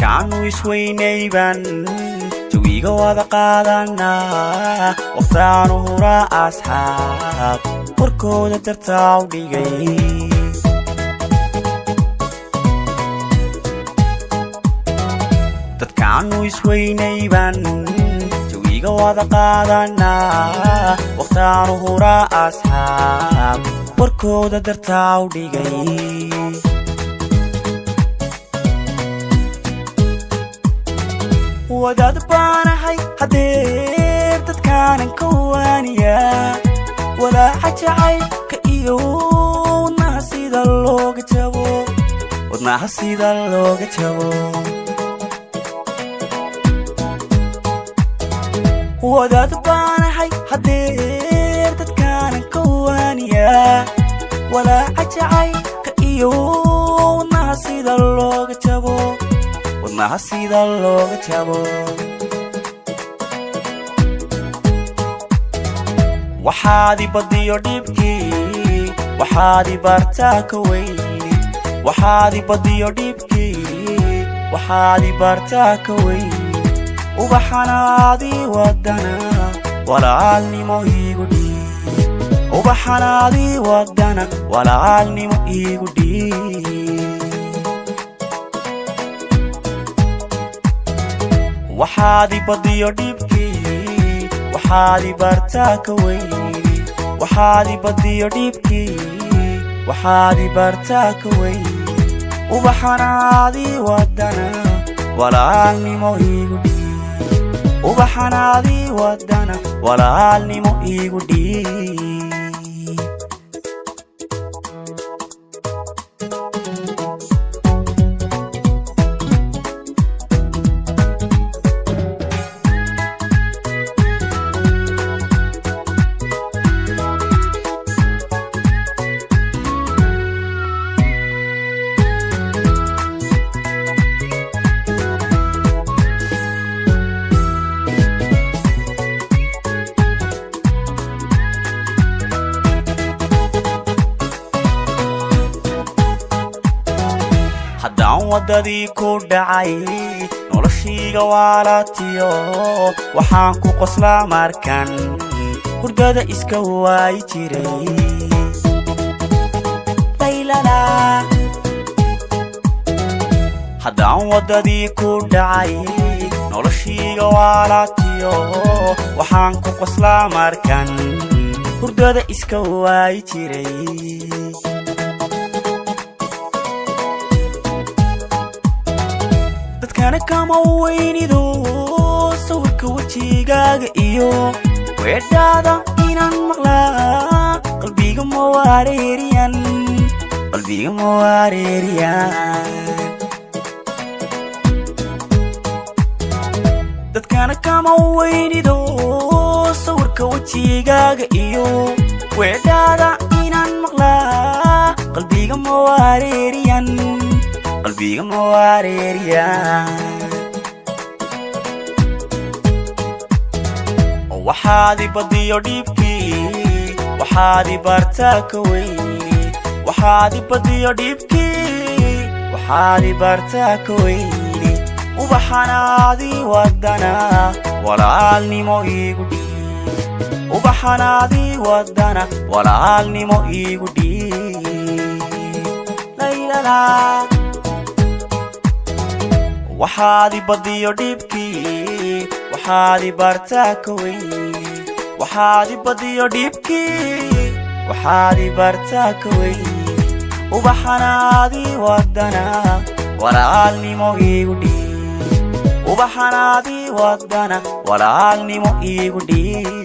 Dadkaanu isweynayban jawiga wada qaadanaa, waqtaanu huraa asxaab warkooda dartaa u dhigay. Dadkaanu isweynayban jawiga wada qaadanaa, waqtaanu huraa asxaab warkooda dartaa u dhigay. Wadaad baanahay hadeer, dadkaanan ka waaniya walaaca jacaylka iyo wadnaha sida looga jabo, wadnaha sida looga jabo. Wadaad baanahay hadeer, dadkaanan ka waaniya walaaca jacaylka iyo wadnaha sida looga jabo, wadnaha sida looga jabo. Waxaadi badiyo dhibkii, waxaadi bartaa ka weyne. Waxaadi badiyo dhibkii, waxaadi bartaa ka weyne. Ubaxanaadii wadana walaalnimo iigu dhiib, ubaxanaadii wadana walaalnimo iigu dhiib. Waxaadi badiyo dhibkii, waxaadi bartaa ka weyne. Waxaadi badiyo dhibkii, waxaadi bartaa ka weyne. Ubaxanaadii wadana walaalnimo iigu dhiib, ubaxanaadii wadana walaalnimo iigu dhiib. Haddaan waddadii ku dhacay noloshiiga waalatiyo, waxaan ku qoslaa markan hurdada iska waayi jiray. Haddaan waddadii ku dhacay noloshiiga waalatiyo, waxaan ku qoslaa markan hurdada iska waayi jiray. Dadkana kama weynido sawirka wejigaaga iyo weedhaada inaan maqlaa, qalbiga ma wareeriyan, qalbiga ma wareeriyan. Dadkana kama weynido sawirka wejigaaga iyo weedhaada inaan maqlaa, qalbiga ma wareeriyan, qalbiga ma wareeriyan. Waxaadi badiyo dhibkii, waxaadi bartaa ka weyne. Waxaadi badiyo dhibkii, waxaadi bartaa ka weyne. Ubaxanaadii wadana walaalnimo iigu dhiib, ubaxanaadii wadana walaalnimo iigu dhiib. Laylala. Waxaadi badiyo dhibkii, waxaadi bartaa ka weyne. Waxaadi badiyo dhibkii, waxaadi bartaa ka weyne. Ubaxanaadii wadana walaalnimo iigu dhiib, ubaxanaadii wadana walaalnimo iigu dhiib.